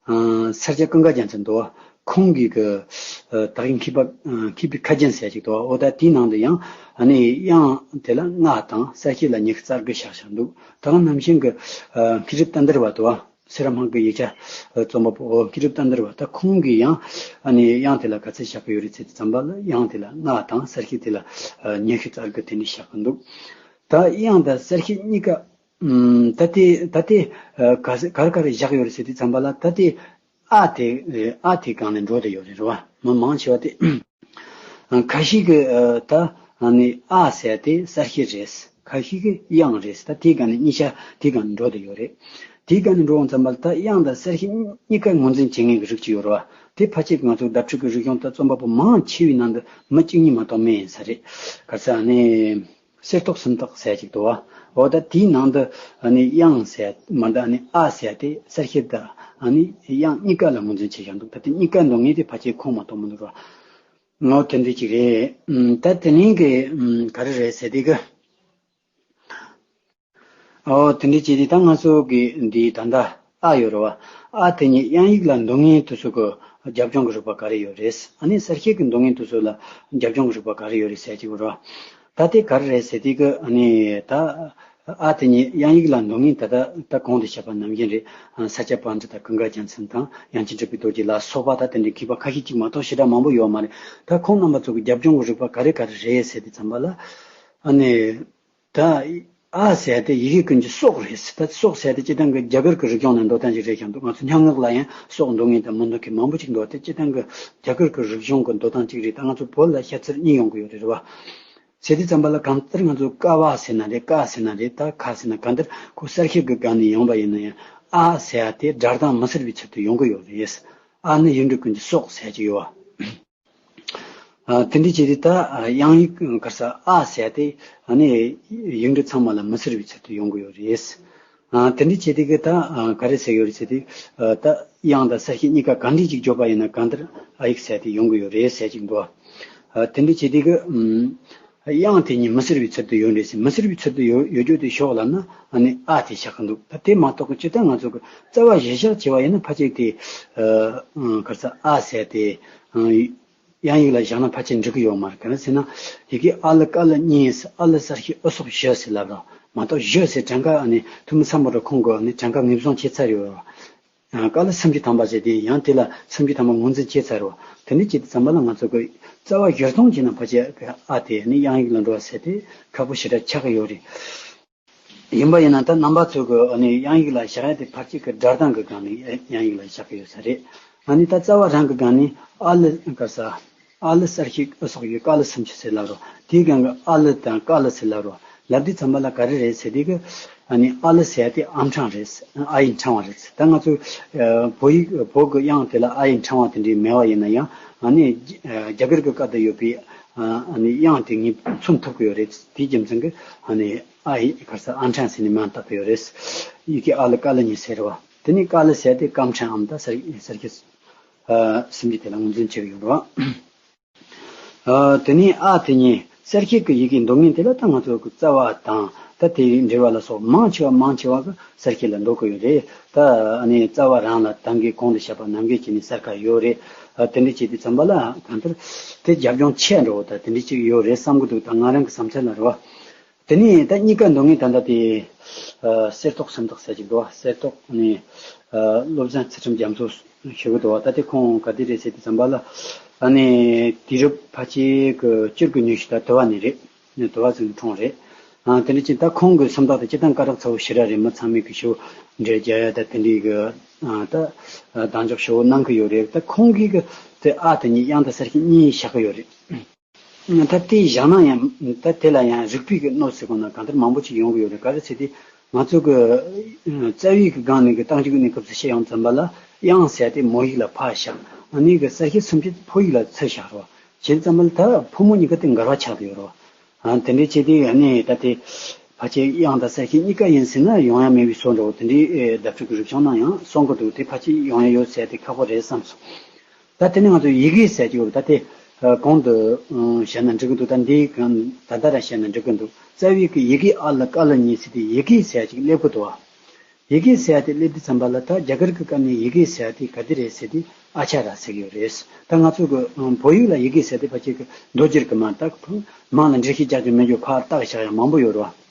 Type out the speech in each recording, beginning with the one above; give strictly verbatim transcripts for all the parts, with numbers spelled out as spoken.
ཨ་ས་སྐྱ་ཀུན་དགའ་རྒྱལ་མཚན་འདུག་བ། ཁོང་གི་གི་ཨ་དག་ཡིག་མཁས་པ་ཨ་མཁས་པའི་ཁ་རྒྱན་ཟེར་ཅིག་འདུག་བ། འོ་ད་དེའི་ནང་དུ་ཡང་ཨ་ནི་དབྱངས་དེ་ལ་ལྔ་དང་གསལ་བྱེད་ལ་ཉི་ཤུ་རྩ་དགུ་བཞག་བཞག་འདུག་ད་ག་ནང་བཞིན་གི་ཨ་མཁས་གྲུབ་བསྟན་དར་བ་འདུག་བ། སེ་ར་སྨད་ཀྱི་ཡིག་ཆ་རྩོམ་པ་པོ་འོ་མཁས་གྲུབ་བསྟན་དར་བ། ད་ཁོང་གིས་ཡང་ཨ་ནི་དབྱངས་དེ་ལ་ག་ཚད་བཞག་གི་ཡོད་རེད་ཟེར་དུས་ཙམ་པ་ལ་དབྱངས་དེ་ལ་ལྔ་དང་གསལ་བྱེད་དེ་ལ་ཨ་ཉི་ཤུ་རྩ་དགུ་དེ་འདྲ་བཞག་གི་འདུག་ད་དབྱངས་དང་གསལ་བྱེད་གཉིས་ཀ་ཨམ། ད་དེ་ད་དེ་ཨ་ག་ས་ག་རེ་ག་རེ་བཞག་ཡོད་རེད་ཟེར་དུས་ཙམ་པ་ལ་ད་དེ་ཨ་དེ་ཨ་དེ་སྒང་ནས་འགྲོ་བསྡད་ཡོད་རེད། རེད་བ། མི་མང་ཆེ་བ་དེ་ཨ་ཁ་ཤས་ཀྱི་ཨ་ད་ཨ་ནི་ཨ་ཟེར་དེ་གསལ་བྱེད་རེད། ཁ་ཤས་ཀྱི་དབྱངས་རེད། ད་དེ་སྒང་ནས་གཉིས་ཆ་དེ་སྒང་ནས་འགྲོ་བསྡད་ཡོད་རེད། དེ་སྒང་ནས་འགྲོ་འོང་ཙམ་པ་ལ་ད་དབྱངས་དང་གསལ་བྱེད་གཉིས་ཀ་ངོས་འཛིན་བྱེད་མཁན་གྱི་རིགས་ཅིག་ཡོད་རེད་བ། དེ་ཕལ་ཆེར་ང་ཚོ་བརྡ་སྤྲོད་ཀྱི་རིག་གཞུང་ད་རྩོམ་པ་པོ་མང་ཆེ་བའི་ནང་དུ་མི་གཅིག་གཉིས་མ་གཏོགས་མེད་ཡིན་ས་རེད། ག་ས་ནི། གསེར་ཏོག་སུམ་རྟགས་ཟེར་ཅིག་འདུག་བ། འོ་ད་དེའི་ནང་དུ་ཨ་ནི་དབྱངས་ཟེར་མ་འདྲ་ཨ་ནི་ཨ་ཟེར་དེ་གསལ་བྱེད་དང་ཨ་ནི་དབྱངས་གཉིས་ཀ་ལ་ངོས་འཛིན་བྱེད་ཀྱང་འདུག་ད་དེ་གཉིས་ཀ་འདོན་མཁན་དེ་ཕལ་ཆེར་ཁོང་མ་གཏོགས་མི་འདུག་ར། ངོ་དེ་འདྲ་ཅིག་རེད། ཨམ། ད་དེ་ནས་གི་ཨམ་ག་རེ་རེད་ཟེར་དེ་གི། ཨོ་དེ་འདྲ་བྱས་ཏེ་ད་ང་ཚོ་གི་འདི་ད་ལྟ་ཨ་ཡོད་རེད་བ། ཨ་དེ་ཉིད་དབྱངས་ཡིག་ལ་འདོན་མཁན་དེ་ཚོ་གི་རྒྱབ་ལྗོངས་ཀྱི་རིག་པ་ག་རེ་ཡོད་རེད། ཨ་ནི་གསལ་བྱེད་ཀྱི་འདོན་མཁན་དེ་ཚོ་ལ་རྒྱབ་ལྗོངས་ཀྱི་རིག་པ་ག་རེ་ཡོད་རེད་ཟེར་གྱི་ཡོད་རེད་བ། ད་དེ་ག་རེ་རེད་ཟེར་དུས་ཀྱི་ཨ་ནི་ད་ཨ་དེ་ཉིད་དབྱངས་ཡིག་ལ་འདོན་མཁན་ད་ལྟ་ད་གོང་དུ་བཤད་པ་ནང་བཞིན་རེད། ས་སྐྱ་པཎྜི་ཏ་ཀུན་དགའ་རྒྱལ་མཚན་དང་དབྱངས་ཅན་གྲུབ་པའི་རྡོ་རྗེ་ལ་སོགས་པ་ད་དེ་འདྲའི་མཁས་པ་ཁ་ཤས་ཅིག་མ་གཏོགས་ཞེ་དྲག་མང་པོ་ཡོད་མ་རེད། ད་ཁོང་རྣམ་པ་ཚོ་གི་རྒྱབ་ལྗོངས་ཀྱི་རིག་པ་ག་རེ་ག་རེ་རེད་ཟེར་དུས་ཙམ་པ་ལ་ཨ་ནི། ད་ཨ་ཟེར་དེ་ཡི་གེ་ཀུན་གྱི་སྲོག་རེད། ད་སྲོག་ཟེར་དེ་སྤྱིར་བཏང་གི་རྒྱ་གར་གྱི་རིག་གཞུང་ནས་འདོན་སྟངས་ཅིག་རེད་ཀྱང་འདུག་ང་ཚོ་སྙན་ངག་ལ་ཡང་སྲོག་འདོན་མཁན་དང་མི་འདོན་མཁན་མང་པོ་ཅིག་འདུག་དེ་སྤྱིར་བཏང་གི་རྒྱ་གར་གྱི་རིག་གཞུང་གི་འདོན་སྟངས་ཅིག་རེད། ད་ང་ཚོ་བོད་ལ་བཤད་ཚུལ་གཉིས་ཡོང་གི་ཡོད་རེད། རེད་བ། ཟེར་དུས་ཙམ་པ་ལ་གང་ལྟར་ང་ཚོ་ཀ་བ་ཟེར་ན་རེད། ཀ་ཟེར་ན་རེད། ད་ཁ་ཟེར་ན་གང་ལྟར་ཁོ་གསལ་བྱེད་ཀྱི་སྒང་ནས་ཡོང་པ་ཡིན་ན་ཡང་ཨ་ཟེར་དེ་སྒྲ་གདངས་མི་སྲིད་པའི་ཚུལ་དུ་ཡོང་གི་ཡོད་རེད། ཨ་ནི་ཡིག་འབྲུ་ཀུན་གྱི་སྲོག་ཟེར་གྱི་ཡོད་བ། ཨ་དེ་འདྲ་བྱས་ཏེ་ད་དབྱངས་ཡིག་ག་རེ་ཟ་ཨ་ཟེར་ཏེ་ཨ་ནི་ཡིག་འབྲུ་ཚང་མ་ལ་མི་སྲིད་པའི་ཚུལ་དུ་ཡོང་གི་ཡོད་རེད། ཨ་དེ་འདྲ་བྱས་ཏེ་གི་ད་ག་རེ་ཟེར་ཡོད་རེད་ཟེར་ཏེ་ད་དབྱངས་དང་གསལ་བྱེད་གཉིས་ཀ་ག་འདྲ་ཅིག་བརྗོད་པ་ཡིན་ན་གང་ལྟར་ཨ་ཡིག་ཟེར་ཏེ་ཡོང་གི་ཡོད་རེད་ཟེར་ཅིག་འདུག་ཨ་དེ་འདྲ་བྱས་ཏེ་གི་དབྱངས་དེ་ཉིད་མི་སྲིད་པའི་ཚུལ་དུ་ཡོད་རེད་ཟེར། མི་སྲིད་པའི་ཚུལ་དུ་ཡོད་ཡོད་རྒྱུ་དེ་ཤོག་ལབ་ན་ཨ་ནི་ཨ་དེ་བཞག་གི་འདུག་ད་དེ་མ་གཏོགས་ཀྱི་སྤྱིར་བཏང་ང་ཚོ་གི་རྩ་བ་གཞིར་བཞག་བྱས་པ་ཡིན་ན་ཕལ་ཆེར་དེ་ག་རེ་ཟ་ཨ་ཟེར་ཏེ། དབྱངས་ཡིག་ལ་བཞག་ན་ཕལ་ཆེར་འགྲིག་གི་ཡོད་མ་རེད། ག་རེ་ཟེར་ན་ཡི་གེ་ཨ་ལི་ཀ་ལི་གཉིས་ཨ་ལི་གསལ་བྱེད་ཨུ་སོགས་བཞི་ཟེར་ལབ་རོགས་མ་གཏོགས་བཞི་ཟེར་གྲངས་ཀ་ཨ་ནི་ཐུ་མི་སམ་བྷོ་ཊ་ཁོང་གིས་ཨ་ནི་གྲངས་ཀ་ངེས་བཟུང་བྱས་ཚར་ཡོད་རོགས། ཀ་ལི་སུམ་ཅུ་ཐམ་པ་ཟེར་དེ་ཡང་དེ་ལ་སུམ་ཅུ་ཐམ་པ་ངོས་འཛིན་བྱས་ཚར་རོགས། དེ་འདྲ་བྱེད་དུས་ཙམ་པ་ལ་ང་ཚོ་གི་རྩ་བ་གཞིར་བཟུང་བྱས་ན་ཕལ་ཆེར་ཨ་དེ་ཨ་ནི་དབྱངས་ཡིག་ལ་འགྲོ་བ་ཟེར་དེ་ཁག་པོ་ཞེ་དྲག་ཆགས་ཀྱི་ཡོད་རེད། ཡིན་པ་ཡིན་ན་ད་རྣམ་པ་ཚོ་གི་ཨ་ནི་དབྱངས་ཡིག་ལ་བཞག་ཡ་དེ་ཕལ་ཆེར་གི་སྒྲ་གདངས་གི་སྒང་ནས་དབྱངས་ཡིག་ལ་བཞག་གི་ཡོད་ས་རེད། ཨ་ནི་ད་རྩ་བ་རང་གི་སྒང་ནས་ཨ་ལི་ག་རེ་ཟ་ཨ་ལི་གསལ་བྱེད་ཨུ་སོགས་ཡོད། ཀ་ལི་སུམ་ཅུ་ཟེར་ལབ་རོགས། དེའི་སྒང་གི་ཨ་ལི་དང་ཀ་ལི་ཟེར་ལབ་རོགས། ལབ་དུས་ཙམ་པ་ལ་ག་རེ་རེད་ཟེར་དུས་གི་ཨ་ནི་ཨ་ལི་ཟེར་ཡ་དེ་ཨམ་ཕྲེང་རེད། ཨ་ཡིག་ཕྲེང་བ་རེད། ད་ང་ཚོ་བོད་ཡིག་བོད་གི་དབྱངས་དེ་ལ་ཨ་ཡིག་ཕྲེང་བ་དེ་འདྲའི་མེད་པ་ཡིན་ན་ཡང་ཨ་ནི་རྒྱ་གར་གི་སྐད་དུ་ཡོད་པའི་ཨ་ནི་དབྱངས་དེ་ངས་མཚོན་ཐུབ་ཀྱི་ཡོད་རེད། དེའི་རྒྱུ་མཚན་གི་ཨ་ནི། ཨ་ཡིག་ག་རེ་ཟ་ཨམ་ཕྲེང་ཟེར་ནས་མིང་བཏགས་པ་ཡོད་རེད། ཡི་གེ་ཨ་ལི་ཀ་ལི་གཉིས་ཟེར་བ། དེ་ནས་ཀ་ལི་ཟེར་དེ་ཀམ་ཕྲེང་ཨམ་ད་གསལ་བྱེད་སུམ་ཅུ་དེ་ལ་ངོས་འཛིན་བྱེད་ཀྱི་ཡོད་རེད། དེ་ནས་ཨ་དེ་ཉིད་གསལ་བྱེད་ཀྱི་ཡི་གེ་འདོན་མཁན་དེ་ལ་ད་ང་ཚོ་གི་རྩ་བ་དང་ད་དེའི་འགྲེལ་བ་ལ་སོགས་མང་ཆེ་བ་མང་ཆེ་བ་གི་གསལ་བྱེད་ལ་འདོད་ཀྱི་ཡོད་རེད། ད་ཨ་ནི་རྩ་བ་རང་ལ་ད་གིན་གོང་དུ་བཤད་པ་ནང་བཞིན་བྱས་ནས་གསལ་ཁ་ཡོད་རེད། དེ་འདྲ་བྱེད་དུས་ཙམ་པ་ལ་གང་ལྟར་དེ་རྒྱབ་ལྗོངས་ཆེ་འགྲོ་ད་དེ་འདྲ་ཅིག་ཡོད་རེད་བསམ་གྱི་འདུག་ད་ང་རང་གི་བསམ་ཚུལ་ལ་རེད་བ། དེ་ནས་ད་གཉིས་ཀ་འདོན་མཁན་ད་ལྟ་དེ་གསེར་ཏོག་སུམ་རྟགས་ཟེར་གྱི་འདུག་གསེར་ཏོག་ནི་བློ་བཟང་ཚུལ་ཁྲིམས་རྒྱ་མཚོ་ཞུ་གི་འདུག་ད་དེ་ཁོང་ག་དེ་རེད་ཟེར་དུས་ཙམ་པ་ལ་ཨ་ནི་དུས་རབས་ཕལ་ཆེར་གི་བཅུ་དགུ་ཉི་ཤུ་ད་དུ་བ་ནས་རེད། དུ་བ་ཚོའི་འཁྲུངས་རེད། དེ་འདྲ་ཅིག་ད་ཁོང་གི་སུམ་རྟགས་དེ་སྤྱིར་བཏང་སྐད་གྲགས་ཚ་བོ་ཞེ་དྲག་རེད། མི་ཚང་མས་གི་ཞུ་འབྲེལ་རྒྱག་ཡ་ད་དེ་འདྲའི་གི་ད་གདེང་འཇོག་ཞུ་གནང་གི་ཡོད་རེད། ད་ཁོང་གིས་གི་དེ་ཨ་དེ་གཉིས་དབྱངས་དང་གསལ་བྱེད་གཉིས་བཞག་གི་ཡོད་རེད། ད་དེ་བཞག་ན་ཡང་ད་དེ་ལ་ཡང་རིགས་པའི་གི་གནོད་ཟེར་དགོས་ན་གང་ལྟར་མང་པོ་ཅིག་ཡོང་གི་ཡོད་རེད། ག་རེ་ཟེར་དུས་ང་ཚོ་གི་རྩ་བའི་གི་སྒང་ནས་གི་རྟགས་འཇུག་གནས་སྐབས་སུ་བཤད་ཡོང་ཙམ་པ་ལ་དབྱངས་ཟེར་དེ་མོ་ཡིག་ལ་ཕ་བཞག་ཨ་ནི་གི་གསལ་བྱེད་སུམ་ཅུ་ཕོ་ཡིག་ལ་ཚ་བཞག་རོ། བྱས་ཙམ་པ་ལ་ད་ཕོ་མོ་གཉིས་ཀ་དེ་འགལ་བ་ཆགས་བསྡད་ཡོད་རོ། ཨ་དེ་འདྲའི་བྱས་དུས་ཨ་ནི་ད་དེ་ཕལ་ཆེར་དབྱངས་དང་གསལ་བྱེད་གཉིས་ཀ་ཡིན་ཟེར་ན་ཡོང་ཡ་མེད་པའི་བཟོ་འདྲ་བོ་དེ་འདྲའི་བརྡ་སྤྲོད་ཀྱི་རིག་གཞུང་ནང་ཡང་གསུང་གི་འདུག་དེ་ཕལ་ཆེར་ཡོང་ཡ་ཡོད་ཟེར་དེ་ཁག་པོ་རེད་བསམ་སོང་། ད་དེ་ནས་ང་ཚོ་ཡི་གེ་ཟེར་གྱི་ཡོད་རེད། ད་དེ་གོང་དུ་བཤད་ན་འགྲིག་གི་འདུག་ད་འདིའི་གང་ད་ལྟ་རང་བཤད་ན་འགྲིག་གི་འདུག་རྩ་བའི་གི་ཡི་གེ་ཨ་ལ་ཀ་ལ་གཉིས་ཟེར་དེ་ཡི་གེ་ཟེར་ཅིག་སླེབས་གི་འདུག་ཨ། ཡི་གེ་ཟེར་ཡ་དེ་སླེབས་དུས་ཙམ་པ་ལ། ད་རྒྱ་གར་གྱི་སྐད་ནས་ཡི་གེ་ཟེར་ཡ་དེ་ག་དེ་རེད་ཟེར་དུས། ཨ་ཆ་ར་ཟེར་གྱི་ཡོད་རེད། ད་ང་ཚོ་གི་ཨ་བོད་ཡིག་ལ་ཡི་གེ་ཟེར་ཡ་དེ་ཕལ་ཆེར་གི་མདོ་སྒྱུར་གི་མ། ད་མང་ལ་འགྲེལ་བཤད་རྒྱག་རྒྱུ་མེད་རྒྱུ། ཕར་བཏགས་བཞག་ཡ་མང་པོ་ཡོད་རེད་བ།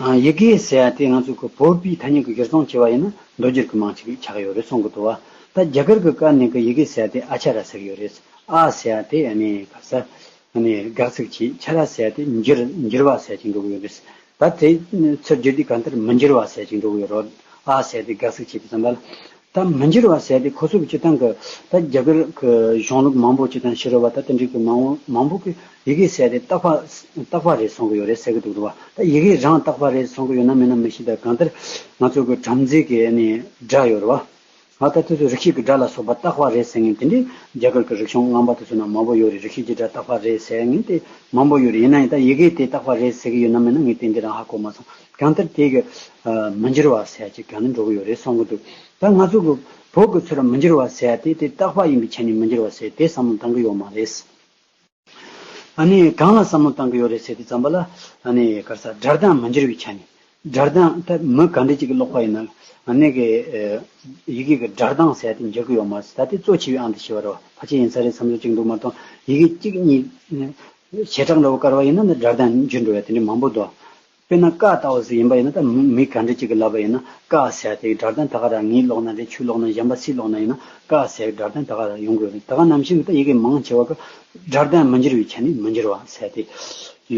ཨ་ཡི་གེ་ཟེར་ཡ་དེ་ང་ཚོ་གི་བོད་པའི་ཐ་སྙད་ཀྱི་གཞིར་བཟུང་བྱས་པ་ཡིན་ན་མདོ་སྒྱུར་གི་མ་ཅིག་ཆགས་ཡོད་རེད་གསུང་གི་འདུག་བ། ད་རྒྱ་གར་གྱི་སྐད་ནས་གི་ཡི་གེ་ཟེར་ཡ་དེ་ཨ་ཆ་ར་ཟེར་གྱི་ཡོད་རེད། ཨ་ཟེར་ཡ་དེ་ཨ་ནི་ག་ས། ཨ་ནི་དགག་ཚིག་བྱས། ཆ་ར་ཟེར་ཡ་དེ་འགྱུར། འགྱུར་བ་ཟེར་ཡ་ཅིག་འགྲོ་གི་ཡོད་རེད། ད་དེ་ཚུར་བསྒྱུར་དུས་གང་ལྟར་མི་འགྱུར་བ་ཟེར་ཡ་ཅིག་འགྲོ་གི་ཡོད་རེད། ཨ་ཟེར་ཡ་དེ་དགག་ཚིག་བྱས་དུས་ཙམ་པ་ལ། ད་མི་འགྱུར་བ་ཟེར་ཡ་དེ་ཁོ་ཚོ་གི་སྤྱིར་བཏང་གི། ད་རྒྱ་གར་གི་གཞུང་ལུགས་མང་པོ། སྤྱིར་བཏང་ཕྱི་རོལ་པ་ད་དེ་འདྲའི་གི་མང་པོ་མང་པོ་གི་ཡི་གེ་ཟེར་ཡ་དེ་རྟག་པ། རྟག་པ་རེད་གསུང་གི་ཡོད་རེད་ཟེར་གི་འདུག་འདུག་བ། ད་ཡི་གེ་རང་རྟག་པ་རེད་གསུང་གི་ཡོད་ན་མེད་ན་མི་ཤེས། ད་གང་ལྟར་ང་ཚོ་གི་བྲམ་ཟེ་གི་ཨ་ནི་སྒྲ་ཡོད་རེད་བ། ང་ད་དུས་ཚོད་རིགས་ཤེས་ཀྱི་སྒྲ་ལ་སོགས་པ་རྟག་པ་རེད་ཟེར་མཁན་དེ་འདྲའི་རྒྱ་གར་གྱི་རིག་གཞུང་རྣམ་པ་དེ་ཚོ་ན་མང་པོ་ཡོད་རེད། རིགས་ཤེས་ཀྱི་སྒྲ་རྟག་པ་རེད་ཟེར་མཁན་དེ་མང་པོ་ཡོད་རེད། ཡིན་ན་ཡང་ད་ཡི་གེ་དེ་རྟག་པ་རེད་ཟེར་གྱི་ཡོད་ན་མེད་ན་ངས་ཏན་ཏན་རང་ཧ་གོ་མ་སོང་། གང་ལྟར་དེ་གི་ཨ་མི་འགྱུར་བ་ཟེར་ཡ་ཅིག་གང་ནས་འགྲོ་གི་ཡོད་རེད་གསུང་གི་འདུག། ད་ང་ཚོ་གི་བོད་ཀྱི་ཚུར་མི་འགྱུར་བ་ཟེར་ཡ་དེ་དེ་རྟག་པ་ཡིན་པའི་ཆ་ནས་མི་འགྱུར་བ་ཟེར་དེ་བསམ་བློ་བཏང་གི་ཡོད་མ་རེད། ཨ་ནི་གང་ལ་བསམ་བློ་བཏང་གི་ཡོད་རེད་ཟེར་དུས་ཙམ་པ་ལ། ཨ་ནི་ག་རེ་ཟ། སྒྲ་གདངས་མི་འགྱུར་བའི་ཆ་ནས། སྒྲ་གདངས་ད་མི་ག་འདྲ་ཅིག་གིས་ཀློག་པ་ཡིན་ན་ཨ་ནི་གི་ཨ་ཡི་གེ་གི་སྒྲ་གདངས་ཟེར་ཡ་དེ་འགྱུར་གི་ཡོད་མ་རེད། ད་དེ་གཙོ་ཆེ་བའི་ཨང་དུ་ཆེ་བ་རེད་བ། ཕལ་ཆེར་ཡིན་ས་རེད་བསམ་བློ་ཅིག་འདུག་མ་གཏོགས་ཡི་གེ་གཅིག་གཉིས་བྱེ་བྲག་འདྲ་བོ་བཀར་བ་ཡིན་ན་ནི་སྒྲ་གདངས་འགྱུར་འགྲོ་ཡ་དེ་འདྲ་མང་པོ་འདུག། དཔེར་ན་ཀ་ལྟ་བུ་ཟིག་ཡིན་པ་ཡིན་ན། ད་མི་ག་འདྲ་ཅིག་གིས་ལབ་པ་ཡིན་ན། ཀ་ཟེར་ཡ་དེ་སྒྲ་གདངས་ད་ག་རང་། ངས་ཀློག་ན་རེད། ཁྱོས་ཀློག་ན། གཞན་པ་སུས་ཀློག་ན་ཡིན་ན་ཀ་ཟེར་ཡ་སྒྲ་གདངས་ད་ག་རང་ཡོང་གི་ཡོད་རེད། ད་ག་ནང་བཞིན་གྱི་ད་ཡི་གེ་མང་ཆེ་བ་གི་སྒྲ་གདངས་མི་འགྱུར་བའི་ཆ་ནས་མི་འགྱུར་བ་ཟེར་ཡ་དེ་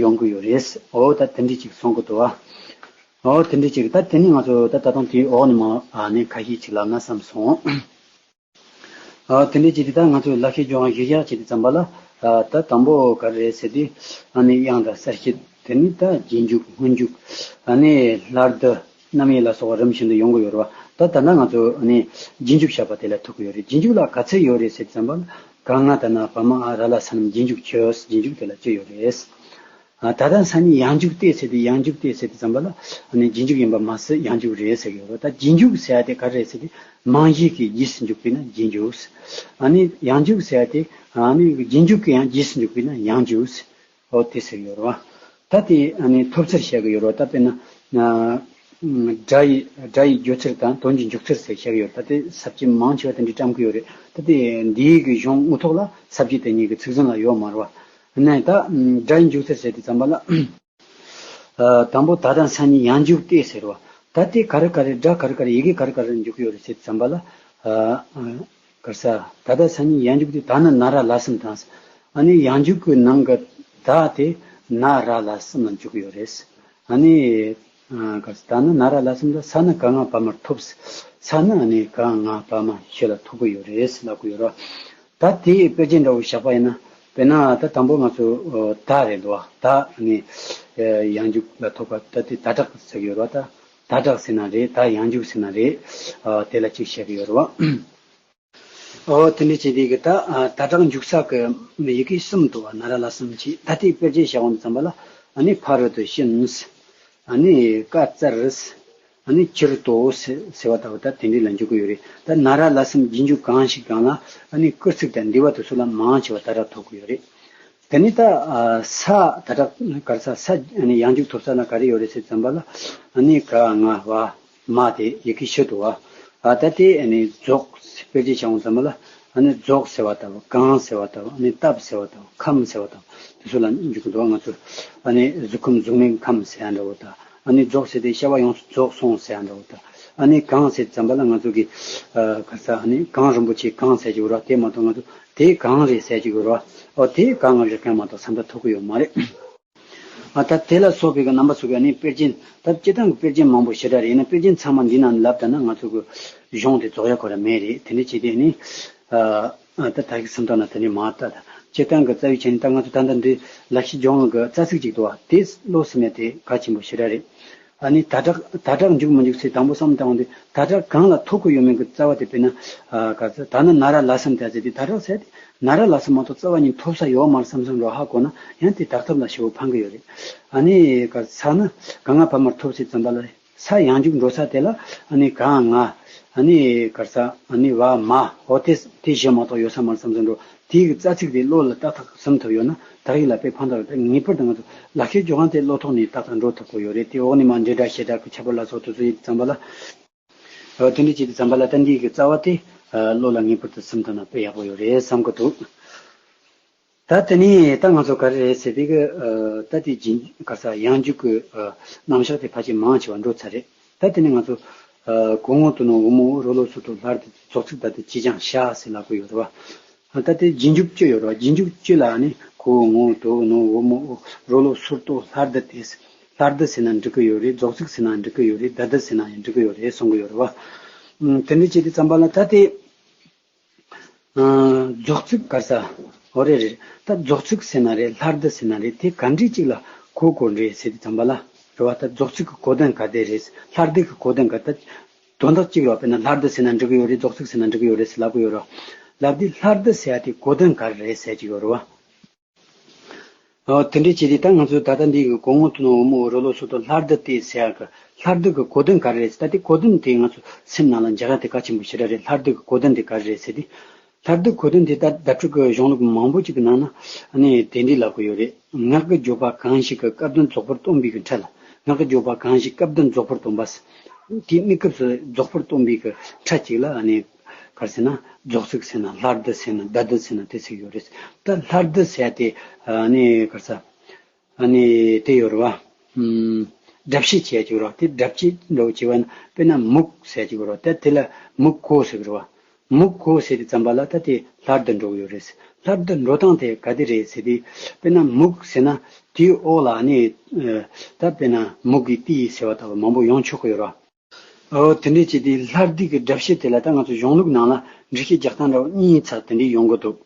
ཡོང་གི་ཡོད་རེད། འོ་ད་དེ་འདྲ་ཅིག་གསུང་གི་འདུག་བ། འོ་དེ་འདྲ་ཅིག། ད་དེ་ནས་ང་ཚོ་ད་ད་དུང་དེའི་འོག་ནས་མར་ཨ་ནི་ཁ་ཤས་ཅིག་ལབ་ན་བསམ་སོང་། ཨ་དེ་འདྲ་བྱས་ཏེ་ད་ང་ཚོས་ལག་ཤེས་སྦྱོང་བ་གཞིར་བཞག་བྱས་ཏེ་ཙམ་པ་ལ། ཨ་ད་དང་པོ་ག་རེ་རེད་ཟེར་དུས། ཨ་ནི་དབྱངས་དང་གསལ་བྱེད། དེ་ནས་ད་རྗེས་འཇུག་སྔོན་འཇུག། ཨ་ནི་སླར་བསྡུ། རྣམ་དབྱེ་ལ་སོགས་པ་རིམ་བཞིན་དུ་ཡོང་གི་ཡོད་རེད་བ། ད་ད་ལྟ་ང་ཚོ་ཨ་ནི་རྗེས་འཇུག་བཤད་པ་དེ་ལ་ཐུག་གི་ཡོད་རེད། རྗེས་འཇུག་ལ་ག་ཚད་ཡོད་རེད་ཟེར་དུས་ཙམ་པ་ལ། ག་ང་ད་ན་བ་མ་འ་ར་ལ་ས་རྣམས་རྗེས་འཇུག་བཅུ། རྗེས་འཇུག་དེ་ལ་བཅུ་ཡོད་རེད། ཨ་ད་ལྟ་ས་ནི་ཡང་འཇུག་སྟེ་ཟེར་ཏེ། ཡང་འཇུག་སྟེ་ཟེར་དུས་ཙམ་པ་ལ་ཨ་ནི་རྗེས་འཇུག་ཡིན་པ་མ་ཟད་ཡང་འཇུག་རེད་ཟེར་གྱི་ཡོད་རེད། ད་རྗེས་འཇུག་ཟེར་ཡ་དེ་ག་རེ་རེད་ཟེར་ཏེ། མང་བཞི་གིས་རྗེས་སུ་འཇུག་པས་ན་རྗེས་འཇུག། ཨ་ནི་ཡང་འཇུག་ཟེར་ཡ་དེ་ཨ་ནི་རྗེས་འཇུག་གིས་ཡང་རྗེས་སུ་འཇུག་པས་ན་ཡང་འཇུག། འོ་དེ་ཟེར་གྱི་ཡོད་རེད་བ། ད་དེ་ཨ་ནི་ཐོབ་ཚུལ་བཤད་ཀྱི་ཡོད་རེད་བ། ད་དཔེར་ན་ཨ་སྒྲ་ཡི། སྒྲ་ཡི་བརྗོད་ཚུལ་དང་དོན་གྱི་འཇུག་ཚུལ་ཟེར་བཤད་ཀྱི་ཡོད་རེད། ད་དེ་ས་བཅད་མང་ཆེ་བ་དེ་འདྲའི་བཀྲམ་གྱི་ཡོད་རེད། ད་དེ་འདིའི་གི་གཞུང་དངོས་ཐོག་ལ་ས་བཅད་དེ་གཉིས་ཀྱི་ཚིག་ཟིན་ལ་ཡོད་མ་རེད་བ། ནས་ད་སྒྲ་ཡི་འཇུག་ཚུལ་ཟེར་དུས་ཙམ་པ་ལ། ཨ་དང་པོ་ད་ལྟ་ས་ནི་ཡང་འཇུག་སྟེ་ཟེར་བ། ད་དེ་ག་རེ་ག་རེ། སྒྲ་ག་རེ་ག་རེ། ཡི་གེ་ག་རེ་ག་རེ་འཇུག་གི་ཡོད་རེད་ཟེར་དུས་ཙམ་པ་ལ། ཨ་ཨ་ག་རེ་ཟ། ད་ལྟ་ས་ནི་ཡང་འཇུག་སྟེ། ད་ནི་ན་ར་ལ་གསུམ་དང་། ཨ་ནི་ཡང་འཇུག་གི་ནང་གི་ད་དེ་ན་ར་ལ་གསུམ་ལ་འཇུག་གི་ཡོད་རེད། ཨ་ནི་ཨ་ག་རེ་ཟ། ད་ནི་ན་ར་ལ་གསུམ་དང་། ས་ནི་ག་ང་བ་མར་ཐོབ། ས་ནི་ཨ་ནི་ག་ང་བ་མ་བཞི་ལ་ཐོབ་གི་ཡོད་རེད་ལབ་གི་ཡོད་རེད། ད་དེའི་དཔེར་བརྗོད་འདྲ་བོ་བཞག་པ་ཡིན་ན། དཔེར་ན་ད་དང་པོ་ང་ཚོ་ཨོ་ད་རེད་འདུག་བ། ད་ནི་ཨེ་ཡང་འཇུག་ལ་ཐོབ་པ། ད་དེ་ད་དྲག་ཟེར་གྱི་ཡོད་རེད་བ། ད་ད་དྲག་ཟེར་ན་རེད། ད་ཡང་འཇུག་ཟེར་ན་རེད། ཨ་དེ་ལ་གཅིག་བཤད་ཀྱི་ཡོད་རེད་བ། ཨོ་དེ་འདྲ་བྱས་དེ་གི་ད་ཨ་ད་དྲག་འཇུག་ས་གི་ཡི་གེ་གསུམ་འདུག་བ། ན་ར་ལ་གསུམ་གྱིས། ད་དེའི་དཔེར་བརྗོད་བཞག་འོང་དུས་ཙམ་པ་ལ། ཨ་ནི་ཕ་རོལ་ཏུ་ཕྱིན། ཨ་ནི་ཀ་ཙར། ཨ་ནི་ཕྱིར་ལྟོས་ཟེར་བ་ལྟ་བུ་ད་དེ་འདྲ་ལ་འཇུག་གི་ཡོད་རེད། ད་ན་ར་ལ་གསུམ་རྗེས་འཇུག་གང་ཞིག་གང་ལ། ཨ་ནི་སྐུལ་ཚིག་དང་འདས་པ་དེ་ཚོ་ལ་མང་ཆེ་བ་ད་དྲག་ཐོབ་ཀྱི་ཡོད་རེད། དེ་ནས་ད་ཨ་ས་ད་དྲག་ག་རེ་ཟ། ས་ཨ་ནི་ཡང་འཇུག་ཐོབ་ས་ལ་ག་རེ་ཡོད་རེད་ཟེར་ཙམ་པ་ལ། ཨ་ནི་ག་ང་བ་མ་དེ་ཡི་གེ་བཞི་འདུག་བ། ཨ་ད་དེ་ཨ་ནི་རྫོགས། དཔེར་བརྗོད་བྱ་འོང་ཙམ་པ་ལ། ཨ་ནི་རྫོགས་ཟེར་བ་ལྟ་བུ། གང་ཟེར་བ་ལྟ་བུ། ཨ་ནི་བཏབ་ཟེར་བ་ལྟ་བུ། ཁམས་ཟེར་བ་ལྟ་བུ། དེ་ཚོ་ལ་འཇུག་གི་འདུག་བ། ང་ཚོ་ཨ་ནི་གཟུགས་ཁམས་གཟུགས་མེད་ཁམས་ཟེར་ཡ་འདྲ་བོ་དང་། ཨ་ནི་རྫོགས་ཟེར་དེ་བྱ་བ་ཡོངས་སུ་རྫོགས་སོང་ཟེར་ཡ་འདྲ་བོ་དང་། ཨ་ནི་གང་ཟེར་ཙམ་པ་ལ་ང་ཚོ་གི་ཨ་ག་རེ་ཟ། ཨ་ནི་གངས་རིན་པོ་ཆེ་གང་ཟེར་གྱི་ཡོད་རེད་བ། དེ་མ་གཏོགས་ང་ཚོ་དེ་གང་རེད་ཟེར་གྱི་ཡོད་རེད་བ། ཨོ་དེ་གང་ང་རེད་གང་མ་གཏོགས་བསམ་བློ་ཐོབ་ཀྱི་ཡོད་མ་རེད། ཨ་ད་དེ་ལ་སོགས་པའི་གི་རྣམ་པ་ཚོ་གི་ཨ་ནི་དཔེར་བརྗོད། ད་སྤྱིར་བཏང་གི་དཔེར་བརྗོད་མང་པོ་ཞེ་དྲག་རེད། ཡིན་ན་དཔེར་བརྗོད་ཚང་མ་འདི་ནང་ལབ་ད་ན་ང་ཚོ་གི་གཞུང་དེ་རྫོགས་ཡ་ཁོ་ར་མེད་རེད། དེ་འདྲ་བྱས་ཏེ་ཨ་ནི་ཨ་ཨ་ད་ད་གི་སེམས་ཐོག་ན་དེ་ནི་མ་ལྟ། ད་སྤྱིར་བཏང་གི་རྩ་བའི་ཆ་ནས་ད་ང་ཚོ་ད་ལྟ་འདི་ལག་ཤེས་སྦྱོང་གི་རྩ་ཚིག་ཅིག་འདུག་བ། དེ་བློ་སེམས་ཡ་དེ་གལ་ཆེན་པོ་ཞེ་དྲག་རེད། ཨ་ནི་ད་དྲག་ད་དྲག་འཇུག་མི་འཇུག་ཚེ་དང་པོ་བསམ་བཏང་འོང་དུས། ད་དྲག་གང་ལ་ཐོགས་ཀྱི་ཡོད་མེད་ཀྱི་རྩ་བ་དེ། དཔེར་ན་ཨ་ག་ཚོད་ད་ནི་ན་ར་ལ་གསུམ་དེ་ཟེར་དུས། ད་དྲག་ཟེར་དེ་ན་ར་ལ་གསུམ་མ་གཏོགས་རྩ་བ་ཉིད་ཐོབ་ས་ཡོད་མ་རེད་བསམ་བསམ་འགྲོ་ཧ་གོ་ན། ཡང་དེ་དག་ཐབས་ལ་ཞེ་པོ་ཕན་གྱི་ཡོད་རེད། ཨ་ནི་ག་ས་ནི་ག་ང་བ་མར་ཐོབ་ཟེར་ཙམ་པ་ལ། ས་ཡང་འཇུག་འགྲོ་ས་དེ་ལ་ཨ་ནི་ག་ང་། ཨ་ནི་ག་ས། ཨ་ནི་བ་མ། འོ་དེ་དེ་བཞི་མ་གཏོགས་ཡོད་ས་མ་རེད་བསམ་བསམ་འགྲོ། དེའི་རྩ་ཚིག་དེ་བློ་ལ་ཏག་ཏག་ཟིན་ཐུབ་ཡོད་ན་དག་ཡིག་ལ་དཔེ་ཕན་ཐོགས་ཡོད། ད་ངེས་པར་དུ་ང་ཚོ་ལག་ཤེས་སྦྱོང་ཡག་དེ་བློ་ཐོག་ནས་ཏག་ཏག་འགྲོ་ཐུབ་ཀྱི་ཡོད་རེད། དེ་འོག་ནས་མར་འབྲེལ་སྒྲ་བྱེད་སྒྲ་གི་ཁྱད་པར་ལ་སོགས་དེ་ཚོ་ཡིན་ཙམ་པ་ལ། ཨ། དེ་འདྲ་བྱེད་དུས་ཙམ་པ་ལ་ད་འདི་གི་རྩ་བ་དེ། ཨ། བློ་ལ་ངེས་པར་དུ་ཟིན་ཐུབ་ན་དཔེ་ཡག་པོ་ཡོད་རེད་བསམ་གི་འདུག་ད་དེ་ནས་ད་ང་ཚོ་ག་རེ་རེད་ཟེར་དུས་ཀྱི། ཨ། ད་དེ་རྗེས་ག་རེ་ཟེར་ཡང་འཇུག་གི། ཨ། རྣམ་གཞག་དེ་ཕལ་ཆེར་མང་ཆེ་བ་འགྲོ་ཚར་རེད། ད་དེ་ནས་ང་ཚོ། ཨ། གོ་ངོ་དུ་ནོ་འོ་མོ་འོ་རོ་ལོ་སོ་ཏོ་སླར་དུ་རྫོགས་ཚིག་ད་དེ་ཅི་ཅང་བྱ་ཟེར་ལབ་གི་ཡོད་རེད་བ། ད་ལྟའི་རྗེས་འཇུག་བཅུ་ཡོད་རེད་བ། རྗེས་འཇུག་བཅུ་ལ་ནི་གོ་ངོ་དོ་ནོ་འོ་མོ་འོ་རོ་ལོ་སོར་ཏོ་སླར་དུ་སྟེ། སླར་དུ་ཟེར་ན་འགྲིག་གི་ཡོད་རེད། རྫོགས་ཚིག་ཟེར་ན་འགྲིག་གི་ཡོད་རེད། ད་དུ་ཟེར་ན་ཡང་འགྲིག་གི་ཡོད་རེད་གསུང་གི་ཡོད་རེད་བ། ཨུམ། དེ་འདྲ་བྱེད་དུས་ཙམ་པ་ལ་ད་དེ། ཨ། རྫོགས་ཚིག་ག་རེ་ཟེར། འོ་རེད་རེད། ད་རྫོགས་ཚིག་ཟེར་ན་རེད། སླར་དུ་ཟེར་ན་རེད། དེ་ག་འདྲ་ཅིག་ལ་གོ་དགོས་རེད་ཟེར་དུས་ཙམ་པ་ལ། རེད་བ། ད་རྫོགས་ཚིག་གི་གོ་དོན་ག་དེ་རེད། སླར་དུ་གི་གོ་དོན་ག་ད། དོན་དག་གཅིག་རེད་བ། དཔེར་ན་སླར་དུ་ཟེར་ན་འགྲིག་གི་ཡོད་རེད། རྫོགས་ཚིག་ཟེར་ན་འགྲིག་གི་ཡོད་རེད་ཟེར་ལབ་གི་ཡོད་རེད་བ། ལབ་དུས་སླར་དུ་ཟེར་ཡ་དེ་གོ་དོན་ག་རེ་རེད་ཟེར་གྱི་ཡོད་རེད་བ། ཨོ། དེ་འདྲ་བྱས་ཏེ་ད་ང་ཚོས་ད་ལྟ་འདི་གི་གོ་ངོ་དུ་ནོ་འོ་མོ་འོ་རོ་ལོ་སོ་ཏོ་སླར་དུ་སྟེ་ཟེར་ཡ་གི་སླར་དུ་གི་གོ་དོན་ག་རེ་རེད་ཟེར། ད་དེ་གོ་དོན་དེ་ང་ཚོ་སེམས་ནང་ལ་འཇགས་ཡ་དེ་གལ་ཆེན་པོ་ཞེ་དྲག་རེད། སླར་དུ་གི་གོ་དོན་དེ་ག་རེ་རེད་ཟེར་ཏེ། སླར་དུ་གོ་དོན་དེ་ད་བརྡ་སྤྲོད་ཀྱི་གཞུང་ལུགས་མང་པོ་ཅིག་གི་ནང་ན་ཨ་ནི་དེ་འདྲ་ལབ་ཀྱི་ཡོད་རེད། ངག་གི་བརྗོད་པ་གང་ཞིག་གི་སྐབས་དོན་རྫོགས་པར་སྟོན་པའི་གི་ཕྲད་ལ། ངག་གི་བརྗོད་པ་གང་ཞིག་སྐབས་དོན་རྫོགས་པར་སྟོན་པ། དེའི་གནས་སྐབས་སུ་རྫོགས་པར་སྟོན་པའི་གི་ཕྲད་ཅིག་ལ་ཨ་ནི་ག་རེ་ཟེར་ན། རྫོགས་ཚིག་ཟེར་ན། སླར་དུ་ཟེར་ན། ད་དུ་ཟེར་ན་དེ་ཟེར་གྱི་ཡོད་རེད། ད་སླར་དུ་ཟེར་ཡ་དེ་ཨ་ནི་ག་རེ་ཟེར། ཨ་ནི་དེ་ཡོད་རེད་བ། ཨུམ། སྒྲ་བཤད་བྱེད་ཡ་ཅིག་ཡོད་རེད་བ། དེ་སྒྲ་བཤད་འདྲ་བོ་བྱེད་པ་ན་དཔེར་ན་མུག་ཟེར་ཡ་ཅིག་ཡོད་རེད་བ། ད་དེ་ལ་མུག་གོ་ཟེར་གྱི་རེད་བ། མུག་གོ་ཟེར་དུས་ཙམ་པ་ལ་ད་དེ་སླར་དུ་འགྲོ་གི་ཡོད་རེད། སླར་དུ་འགྲོ་སྟངས་དེ་ག་དེ་རེད་ཟེར་དུས། དཔེར་ན་མུག་ཟེར་ན་དེའི་འོག་ལ་ནི། ཨ། ད་དཔེར་ན་མུག་གི་ཏི་ཟེར་བ་ལྟ་བུ་མང་པོ་ཡོང་ཆོག་གི་ཡོད་རེད་བ། ཨོ། དེ་འདྲས་བྱས་ཏེ་སླར་དུ་གི་སྒྲ་བཤད་དེ་ལ་ད་ང་ཚོ་གཞུང་ལུགས་ནང་ལ་འགྲེལ་བཤད་རྒྱག་སྟངས་འདྲ་བོ་གཉིས་ཚར་དེ་འདྲས་ཡོང་གི་འདུག་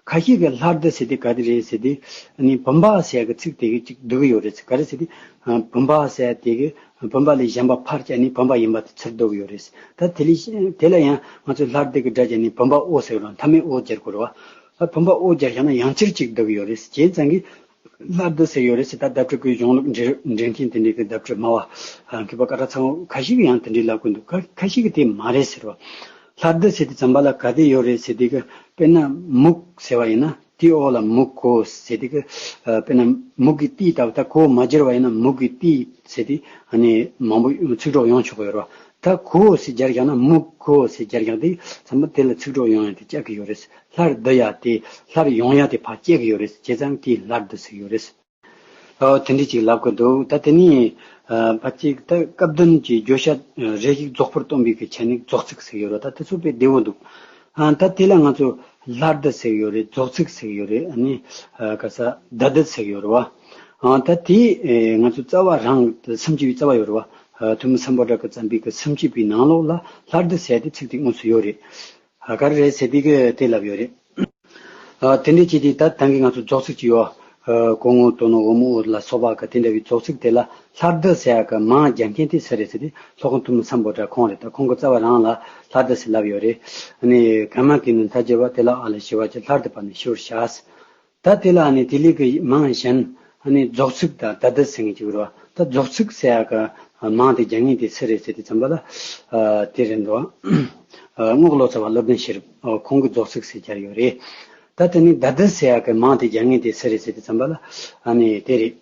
ཁ་ཤས་ཀྱིས་སླར་དུ་ཟེར་དུས་ག་དེ་རེད་ཟེར་དུས། ཨ་ནི་བུམ་པ་ཟེར་ཡ་གི་ཚིག་དེ་གི་ཅིག་བསྡུ་གི་ཡོད་རེད། ག་རེ་ཟེར་དུས། ཨ། བུམ་པ་ཟེར་ཡ་དེ་གི་བུམ་པ་ལས་གཞན་པ་ཕར་བཅད་ནས་བུམ་པ་ཡིན་པ་དེ་ཚུར་བསྡུ་གི་ཡོད་རེད། ད་དེ་ལས་དེ་ལ་ཡང་ང་ཚོས་སླར་དུ་གི་སྒྲ་བརྒྱབ་ནས་བུམ་པ་འོ་ཟེར་རོ། མཐའ་མའི་འོ་སྦྱར་དགོས་རེད་བ། ཨ། བུམ་པ་འོ་སྦྱར་བཞག་ན་ཡང་ཅིག་ཅིག་བསྡུ་གི་ཡོད་རེད། བྱས་ཙང་གི་སླར་དུ་ཟེར་ཡོད་རེད་ཟེར། ད་བརྡ་སྤྲོད་ཀྱི་གཞུང་ལུགས་འགྲེལ་འགྲེལ་མཁན་དེ་འདྲའི་གི་བརྡ་སྤྲོད་སྨྲ་བ་མཁས་པ་སྐད་གྲགས་ཚང་བོ་ཁ་ཤས་ཀྱིས་ཡང་དེ་འདྲའི་ལབ་ཀྱི་འདུག་ཁ་ཁ་ཤས་ཀྱིས་དེ་མ་རེད་ཟེར་བ། སླར་དུ་ཟེར་དུས་ཙམ་པ་ལ་ག་དེ་ཡོད་རེད་ཟེར་དུས་ཀྱི། དཔེར་ན་མུག་ཟེར་བ་ཡིན་ན་དེའི་འོག་ལ་མུག་གོ་ཟེར་དུས་ཀྱི། ཨ། དཔེར་ན་མུག་གི་ཏི་ལྟ་བུ། ད་གོ་མ་སྦྱར་བ་ཡིན་ན་མུག་གི་ཏི་ཟེར་དུས་ཨ་ནི་མང་པོ་ཚིག་གྲོགས་ཡོང་ཆོག་གི་ཡོད་རེད་བ། ད་གོ་ཟེར་སྦྱར་བཞག་ན། མུག་གོ་ཟེར་སྦྱར་བཞག་དུས་ཙམ་པ་དེ་ལ་ཚིག་གྲོགས་ཡོང་ཡ་དེ་བཅད་ཀྱི་ཡོད་རེད། སླར་བསྡུ་ཡ་དེ། སླར་ཡོང་ཡ་དེ་ཕར་བཅད་ཀྱི་ཡོད་རེད། བྱས་ཙང་དེ་སླར་བསྡུ་ཟེར་གྱི་ཡོད་རེད། ཨོ། དེ་འདྲ་ཅིག་ལབ་ཀྱི་འདུག་ད་དེ་ནི། ཨ། ཕལ་ཆེར་ད་སྐབས་དོན་གྱི་བརྗོད་བྱ་རེ་ཞིག་རྫོགས་པར་སྟོན་པའི་གི་ཆ་ནས་རྫོགས་ཚིག་ཟེར་ཡོད་རེད། ད་དེ་ཚོ་དཔེ་བདེ་བོ་འདུག་ཨ། ད་དེ་ལ་ང་ཚོ་སླར་བསྡུ་ཟེར་ཡོད་རེད། རྫོགས་ཚིག་ཟེར་ཡོད་རེད། ཨ་ནི། ཨ། ག་རེ་ཟེར། ད་བསྡུ་ཟེར་ཡོད་རེད་བ། ཨ། ད་དེ། ཨེ། ང་ཚོ་རྩ་བ་རང་སུམ་ཅུ་པའི་རྩ་བ་ཡོད་རེད་བ། ཨ། ཐུན་མིན་སམ་བྷོ་ཊ་གིས་བརྩམས་པའི་གི་སུམ་ཅུ་པའི་ནང་ལོགས་ལ་སླར་བསྡུ་ཟེར་ཏེ་ཚིག་དེ་དངོས་སུ་ཡོད་རེད། ཨ། ག་རེ་རེད་ཟེར་དུས་ཀྱི་དེ་ལབ་ཡོད་རེད། ཨ། དེ་འདྲ་བྱས་ཏེ་ད་ད་གིན་ང་ཚོ་རྫོགས་ཚིག་ཅིག་ཡོད། ཨ། གོ་ངོ་དོ་ནོ་འོ་མོ་འོ་ལ་སོགས་པ་གི་དེ་འདྲ་བའི་རྫོགས་ཚིག་དེ་ལ་སླར་བསྡུ་ཟེར་ཡ་གི་མིང་རྒྱག་མཁན་དེ་སུ་རེད་ཟེར་དུས། སློབ་དཔོན་ཐུན་མིན་སམ་བྷོ་ཊ་ཁོང་རེད། ད་ཁོང་གི་རྩ་བ་རང་ལ་སླར་བསྡུ་ཟེར་ལབ་ཡོད་རེད། ཨ་ནི། གརྨ་གིས་ནི་མཐའ་བསྒྱུར་བ། དེ་ལ་ཨ་ལ་ཞི་བ་བྱས། སླར་བསྡུ་བ་ནི་ཞི་བར་བྱ། ད་དེ་ལ་ཨ་ནི་དེ་ལས་ཀྱི་མིང་གཞན། ཨ་ནི་རྫོགས་ཚིག་དང་ད་བསྡུ་ཟེར་མཁན་ཅིག་རེད་བ། ད་རྫོགས་ཚིག་ཟེར་ཡ་གི་མིང་དེ་རྒྱག་མཁན་དེ་སུ་རེད་ཟེར་དུས་ཙམ་པ་ལ། ཨ། དེ་རེད་འདུག་ཨ། རྔོག་ལོ་ཙཱ་བ་སློབ་དཔོན་ཤེས་རབ། ཨ། ཁོང་གིས་རྫོགས་ཚིག་ཟེར་སྦྱར་ཡོད་རེད། ད་དེ་ནི་ད་བསྡུ་ཟེར་ཡ་གི་མིང་དེ་རྒྱག་མཁན་དེ་སུ་རེད་ཟེར་དུས་ཙམ་པ་ལ། ཨ་ནི་དེ་རེད།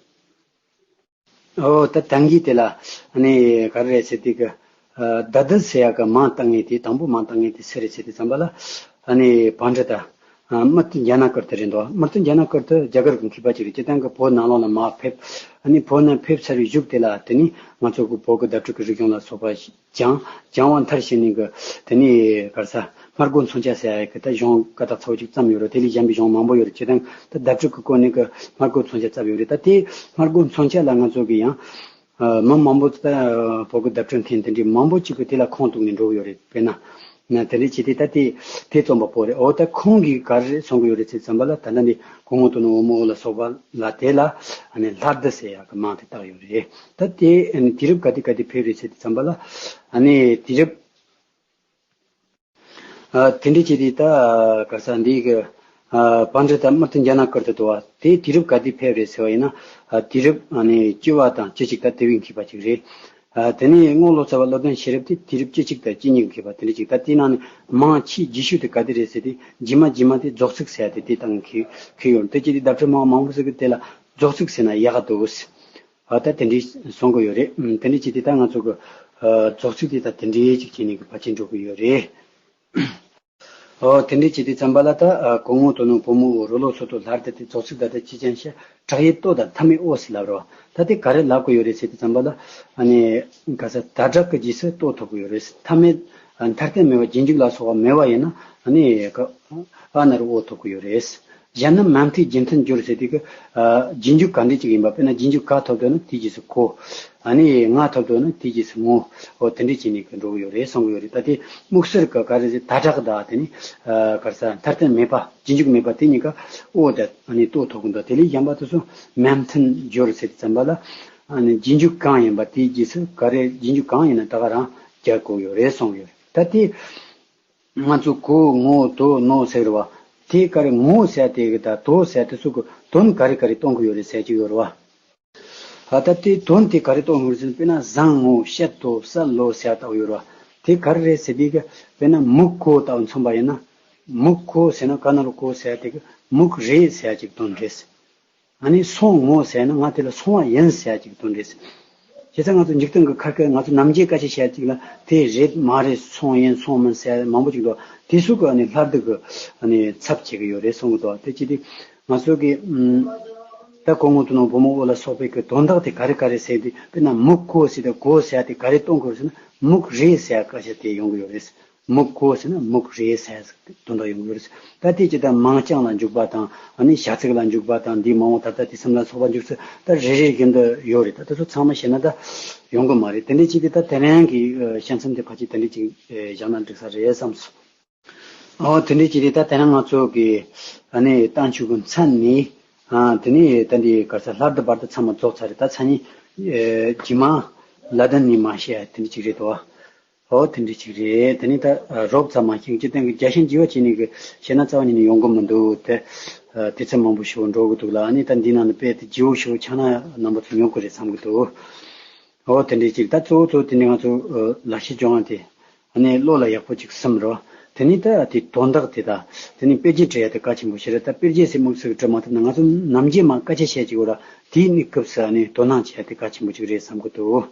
ཨོ། ད་ད་གིན་དེ་ལ་ཨ་ནི་ག་རེ་རེད་ཟེར་དུས་ཀྱི། ཨ། ད་བསྡུ་ཟེར་ཡ་གི་མིང་བཏགས་མཁན་དེ། དང་པོ་མིང་བཏགས་མཁན་དེ་སུ་རེད་ཟེར་དུས་ཙམ་པ་ལ། ཨ་ནི་པཎྜི་ཏ། ཨ། དམར་སྟོད་རྒྱ་ནག་ཀིརྟི་རེད་འདུག་དམར་སྟོད་རྒྱ་ནག་ཀིརྟི་རྒྱ་གར་གྱི་མཁས་པ་ཅིག་རེད། སྤྱིར་བཏང་གི་བོད་ནང་ལོགས་ལ་མར་ཕེབས། ཨ་ནི་བོད་ནང་ཕེབས་ཚར་བའི་གཞུག་དེ་ལ་དེ་ནི་ང་ཚོ་གི་བོད་ཀྱི་བརྡ་སྤྲོད་ཀྱི་རིག་གཞུང་ལ་སོགས་པ་སྦྱངས། སྦྱངས་པ་མཐར་ཕྱིན་ནས་གི་དེ་ནི་ག་རེ་ཟེར། སྨྲ་སྒོ་མཚོན་ཆ་ཟེར་ཡ་གི་ད་གཞུང་བཀའ་རྟགས་ཚ་བོ་ཅིག་བརྩམས་ཡོད་རེད། དེ་ལས་གཞན་པའི་གཞུང་མང་པོ་ཡོད་རེད། སྤྱིར་བཏང་ད་བརྡ་སྤྲོད་ཀྱི་སྐོར་ནས་གི་སྨྲ་སྒོ་མཚོན་ཆ་བརྩམས་ཡོད་རེད། ད་དེ་སྨྲ་སྒོ་མཚོན་ཆ་ལ་ང་ཚོ་གི་ཡང་། ཨ། མི་མང་པོ་ད་བོད་ཀྱི་བརྡ་སྤྲོད་མཁན་དེ་འདྲའི་མང་པོ་ཅིག་གིས་དེ་ལ་ཁུངས་གཏུགས་ནས་འགྲོ་གི་ཡོད་རེད། དཔེར་ན། ན། དེ་འདྲ་བྱས་ཏེ་ད་དེ་དེ་རྩོམ་པ་པོ་རེད། འོ། ད་ཁོང་གིས་ག་རེ་གསུང་གི་ཡོད་རེད་ཟེར་ཙམ་པ་ལ། ད་ལྟ་ནི་གོ་ངོ་དོ་ནོ་འོ་མོ་འོ་ལ་སོགས་པ་ལ་དེ་ལ་ཨ་ནི་སླར་བསྡུ་ཟེར་ཡག་གི་མིང་དེ་བཏགས་ཡོད་རེད། ད་དེ་ཨ་ནི་དུས་རབས་ག་དུས་ག་དུས་ཕེབས་རེད་ཟེར་དུས་ཙམ་པ་ལ། ཨ་ནི་དུས་རབས། ཨ། དེ་འདྲ་བྱས་ཏེ་ད་ག་ས་འདི་གི། ཨ། པཎྜི་ཏ་དམར་སྟོད་རྒྱ་ནག་ཀིརྟི་འདུག་བ། དེ་དུས་རབས་ག་དུས་ཕེབས་རེད་ཟེར་བ་ཡིན་ན། ཨ། དུས་རབས་ཨ་ནི་བཅུ་བ་དང་བཅུ་གཅིག་ད་དེ་བའི་མཁས་པ་ཅིག་རེད། ཨ། དེ་ནས་རྔོག་ལོ་ཙཱ་བ་སློབ་དཔོན་ཤེས་རབ་དེ་དུས་རབས་བཅུ་གཅིག་དང་བཅུ་གཉིས་ཀྱི་མཁས་པ་དེ་འདྲ་ཅིག་ད་དེའི་ནང་ནས་མང་ཆེས་རྒྱས་ཤོས་དེ་ག་དེ་རེད་ཟེར་དུས་རྗེས་མ་རྗེས་མ་དེ་རྫོགས་ཚིག་ཟེར་ཡ་དེ་དེ་དང་འཁེལ་འཁེལ་ཡོད་རེད། དེ་ཅི་དེ་བརྡ་སྤྲོད་མང་མང་པོ་ཟེར་གི་དེ་ལ་རྫོགས་ཚིག་ཟེར་ན་ཡག་ག་འདུག་ཨ། ད་དེ་འདྲའི་གསུང་གི་ཡོད་རེད། ཨུམ། དེ་འདྲའི་ཅི་དེ་ད་ང་ཚོ་གི་ཨ་རྫོགས་ཚིག་དེ་ད་དེ་འདྲའི་ཅིག་བྱས་ནས་གི་ཕལ་ཆེར་འགྲོ་གི་ཡོད་རེད། ཨོ། དེ་འདྲའི་བྱས་དུས་ཙམ་པ་ལ་ད་ཨ་གོ་ངོ་དོ་ནོ་བུ་མོ་འོ་རོ་ལོ་སོ་ཏོ་ལྷར་ཏེ་དེ་རྫོགས་ཚིག་ད་ལྟ་ཅི་ཅང་ཤ་དྲག་ཡེ་ལྟོ་དང་མཐའ་མེད་འོ་ཟེར་ལབ་རོ། ད་དེ་ག་རེ་ལབ་དགོས་ཡོད་རེད་ཟེར་དུས་ཙམ་པ་ལ་ཨ་ནི་ག་ས་ད་དྲག་གི་རྗེས་སུ་ལྟོ་ཐོབ་དགོས་ཡོད་རེད། མཐའ་མེད་མཐར་ཐུག་མེད་པ་རྗེས་འཇུག་ལ་སོགས་པ་མེད་པ་ཡིན་ན་ཨ་ནི་ག་ཨ་ན་རུ་འོ་ཐོབ་དགོས་ཡོད་རེད། གཞན་ནི་མ་མཐའི་རྒྱུ་མཐུན་སྦྱོར་ཟེར་དུས་ཀྱི་ཨ་རྗེས་འཇུག་ག་འདྲ་ཅིག་ཡིན་པ། དཔེར་ན་རྗེས་འཇུག་ག་ཐོབ་འདོད་ན་དེའི་རྗེས་སུ་གོ། ཨ་ནི་ང་ཐོབ་འདོད་ན་དེའི་རྗེས་སུ་ངོ་། འོ་དེ་འདྲ་བྱས་ནས་ཀྱི་འགྲོ་གི་ཡོད་རེད་གསུང་གི་ཡོད་རེད། ད་དེ་དམིགས་བསལ་གྱི་ག་རེ་ཟེར་ད་དྲག་དང་དེ་ནི་ཨ་ག་རེ་ཟེར་མཐར་ཐུག་མེད་པ་རྗེས་འཇུག་མེད་པ་དེ་གཉིས་ཀ་འོ་ད་ཨ་ནི་ལྟོ་ཐོབ་གི་འདུག་དེ་ལས་གཞན་པ་དེ་ཚོ་མ་མཐུན་སྦྱོར་ཟེར་དུས་ཙམ་པ་ལ་ཨ་ནི་རྗེས་འཇུག་གང་ཡིན་པ་དེའི་རྗེས་སུ་ག་རེ་རྗེས་འཇུག་གང་ཡིན་ན་ད་ག་རང་རྒྱག་དགོས་ཡོད་རེད་གསུང་གི་ཡོད་རེད། ད་དེ། ང་ཚོ་གོ་ངོ་དོ་ནོ་ཟེར་བ། དེ་ག་རེ་ངོ་ཟེར་དེ་གི་ད་དོ་ཟེར་དེ་སུ་གི་དོན་ག་རེ་ག་རེ་སྟོན་གི་ཡོད་རེད་ཟེར་གྱི་ཡོད་རེད་བ། ཨ་ད་དེ་དོན་དེ་ག་རེ་སྟོན་གི་ཡོད་རེད་ཟེར་ན། དཔེར་ན་བཟང་ངོ་བཤད་དོ་བསད་ལོ་ཟེར་ལྟ་བུ་ཡོད་རེད་བ། དེ་ག་རེ་རེད་ཟེར་དེ་གི་དཔེར་ན་མུ་གོ་ལྟ་བུ་མཚོན་པ་ཡིན་ན། མུ་གོ་ཟེར་ན་ག་ན་རུ་གོ་ཟེར་དེ་གི་མུ་རེད་ཟེར་གྱི་དོན་རེད། ཨ་ནི་སོང་ངོ་ཟེར་ན་ང་དེ་ལ་སོང་བ་ཡིན་ཟེར་གྱི་དོན་རེད། བྱས་ཙང་ང་ཚོ་འཇིག་རྟེན་གྱི་ཁ་སྐད་ང་ཚོ་ནམ་རྒྱུན་སྐད་ཆ་བཤད་ཅིག་ལ་དེ་རེད་མ་རེད་སོང་ཡིན་སོང་མིན་ཟེར་མང་པོ་ཅིག་འདུག་དེ་ཚོ་གི་ཨ་ནི་ལྷ་སྡུག་གི་ཨ་ནི་ཚབ་བྱེད་ཀྱི་ཡོད་རེད་གསུང་གི་འདུག་དེ་ཅི་སྟེ་ང་ཚོ་གི་ཨམ་ད་གོ་ངོ་དོ་ནོ་བུ་མོ་འོ་ལ་སོགས་པའི་གི་དོན་དག་དེ་ག་རེ་ག་རེ་ཟེར་དུས་དཔེར་ན་མུ་གོ་ཟེར་དེ་གོ་ཟེར་དེ་ག་རེ་གཏོང་དགོས་ཟེར་ན་མུ་རེད་ཟེར་སྐད་ཆ་དེ་ཡོང་གི་ཡོད་རེད། མུ་གོ་ཟེར་ན་མུ་རེད་ཟེར་དོན་དག་ཡོང་གི་རེད། ད་དེ་ཅི་ད་མང་རྐྱང་ལ་འཇུག་པ་དང་ཨ་ནི་བྱ་ཚིག་ལ་འཇུག་པ་དང་འདི་མང་བོ་ད་ལྟ་དེ་སེམས་ལ་ཚོགས་པ་འཇུག་ཚུལ་ད་རེ་རེ་བཞིན་དུ་ཡོད་རེད། ད་དེ་ཚོ་ཚང་མ་བཤད་ན་ད་ཡོང་གི་མ་རེད། དེ་འདྲ་ཅིག་དེ་ད་དེ་རིང་གི་ཨ་བཤད་མཚམས་དེ་ཕལ་ཆེར་དེ་འདྲ་ཅིག་ཨ་བཞག་ན་འགྲིག་ས་རེད་བསམ་སོང་། ཨོ་དེ་འདྲ་ཅིག་དེ་ད་དེ་རིང་ང་ཚོ་གི་ཨ་ནི་རྟ་མཆོག་གི་མཚན་ནི་ཨ་དེ་ནི་ད་འདི་ག་ས་ལྷ་བདུད་བར་དུ་ཚང་མ་རྫོགས་ཚར་རེད། ད་མཚན་ནི་ཨ་རྗེས་མ་ལ་དོན་ནི་མ་བཤད་དེ་འདྲ་ཅིག་རེད་དོ། ཨོ་དེ་འདྲ་ཅིག་རེད། དེ་ནི་ད་རོབ་ཙམ་མ་ཤེས་ཀྱི་སྟེང་གི་རྒྱ་ཤན་རྒྱས་པ་བྱས་ནས་གི་བཤད་ན་རྩ་བ་ཉིད་ནས་ཡོང་གི་མི་འདུག་དེ་ཨ་དུས་ཚོད་མང་པོ་ཞིག་འགྲོ་གི་འདུག་ལ། ཨ་ནི་ད་འདི་ནང་ནས་དཔེ་དེ་རྒྱས་པོ་ཞིག་ཆགས་ན་རྣམ་པ་ཚོ་ཉོབ་གི་རེད་བསམ་གི་འདུག་ཨོ་དེ་འདྲ་ཅིག་ད་གཙོ་བོ་གཙོ་བོ་དེ་ནི་ང་ཚོ་ཨ་ལག་ཤེས་སྦྱོང་བ་དེ་ཨ་ནི་བློ་ལ་ཡག་པོ་ཅིག་ཟིན་རོགས། དེ་ནི་ད་དེ་དོན་དག་དེ་ད་དེ་ནི་དཔེ་རྒྱན་འབྲི་ཡ་དེ་གལ་ཆེན་པོ་ཞིག་རེད། ད་དཔེ་རྒྱན་ཟེར་དམིགས་བསལ་གྱི་འབྲི་མ་ཐུབ་ན་ང་ཚོ་ནམ་རྒྱུན་མ་སྐད་ཆ་བཤད་ཅིག་ཡོད་ར་དེའི་ནི་སྐབས་སུ་ཨ་ནི་དོ་སྣང་བྱེད་ཡ་དེ་གལ་ཆེན་པོ་ཅིག་རེད་བསམ་གི་འདུག